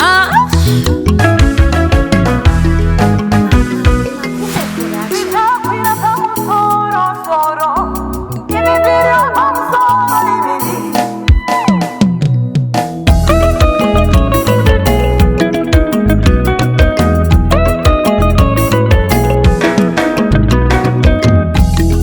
Ah. Tichakwira pamusoro-soro, ini ndiri pamusoro inini.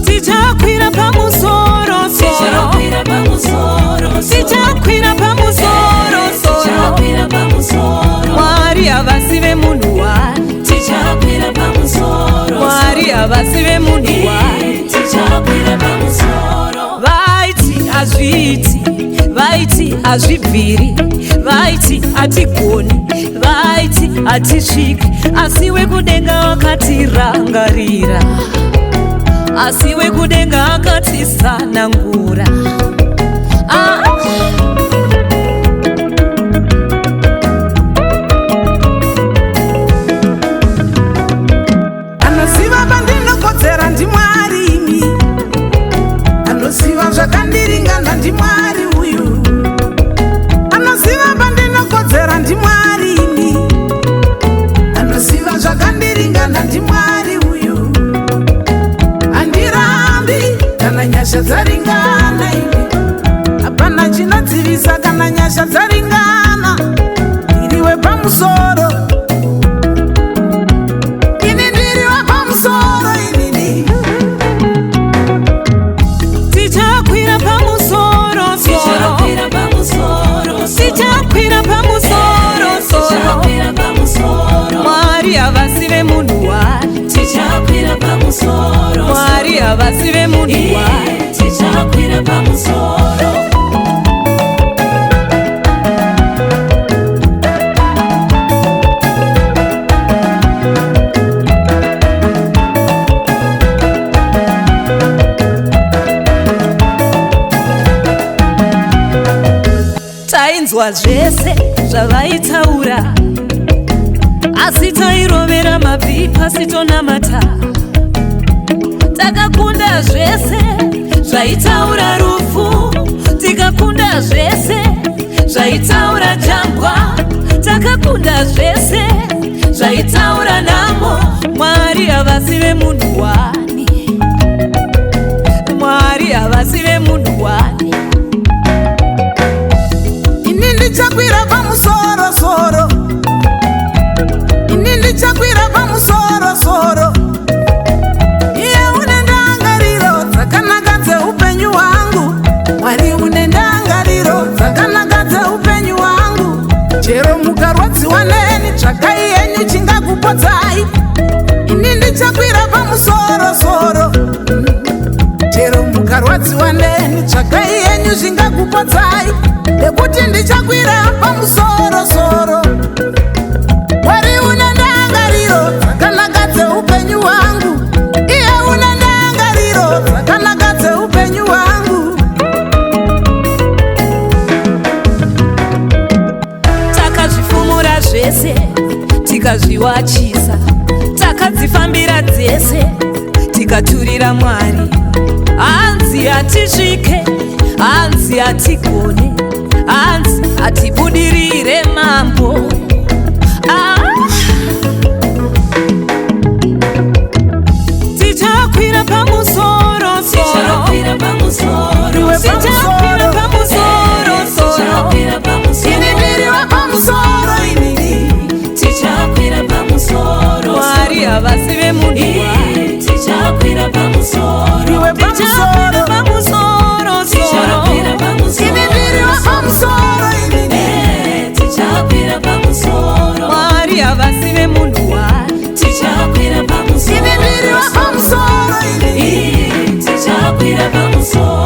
Tichakwira pamusoro soro. Tichakwira pamusoro Tichakwira pamusoro soro. Tichakwira pamusoro. Mwari havasi vemunhu wani. Tichakwira pamusoro. Mwari havasi vemunhu wani. Tichakwira pamusoro. Vaiti hazviiti, vaiti hazvibviri, vaiti hatigoni, vaiti hatisviki, asi wekudenga wakatirangarira, asi wekudenga akatisanangura. Ah. Anoziva pandinokodzera ndiMwari imi. Anoziva zvakandiringana ndiMwari uyu. Anoziva pandinokodzera ndiMwari imi. Anoziva zvakandiringana ndiMwari uyu. Handirambi kana nyasha dzaringana imi. Hapana chinodzivisa kana nyasha dzaringana. Ndiriwe pamusoro. Ini ndiri wapamusoro inini. Tichakwira pamusoro soro. Tichakwira pamusoro. Tichakwira pamusoro soro. Tichakwira pamusoro. Mwari havasi vemunhu wani. Tichakwira pamusoro. Mwari havasi vemunhu wani. Tichakwira pamusoro. Tainzwa zvese zvavaitaura, asi tairovera mabvi pasi tonamata. Takakunda zvese zvaitaura rufu, tikakunda zvese zvaitaura jambwa, takakunda zvese zvaitaura nhamo. Mwari havasi vemunhu wani. Mwari havasi vemunhu wani. Ini ndichakwira pamusoro soro. Ini ndichakwira pamusoro soro. Iye une ndangariro dzakanaka dzeupenyu hwangu. Mwari une ndangariro dzakanaka dzeupenyu hwangu. Chero mukarwadziwa neni, tsvakai henyu chingakupodzai. Ini ndichakwira pamusoro soro. Chero mukarwadziwa neni, tsvakai henyu zvingakupodzai, nekuti ndichakwira pamusoro soro. Mwari une ndangariro dzakanaka dzeupenyu hwangu. Iye une ndangariro dzakanaka dzeupenyu hwangu. Takazvifumura zvese, tikazviwachisa, takadzifambira dzese, tikaturira Mwari. Hanzi hatisvike, hanzi hatigone, hanzi hatibudirire mambo. Ah. Tichakwira pamusoro soro. Tichakwira pamusoro. Iwe Tichakwira pamusoro. pamusoro soro. Tichakwira pamusoro. Ini ndiri wapamusoro inini. Tichakwira pamusoro. Mwari havasi vemunhu wani. Tichakwira pamusoro. Iwe Tichakwira pamusoro. pamusoro soro. Tichakwira pamusoro. Ini ndiri wapamusoro inini. Tichakwira pamusoro. Mwari havasi vemunhu wani. Tichakwira pamusoro. Ini ndiri wapamusoro inini. Tichakwira pamusoro.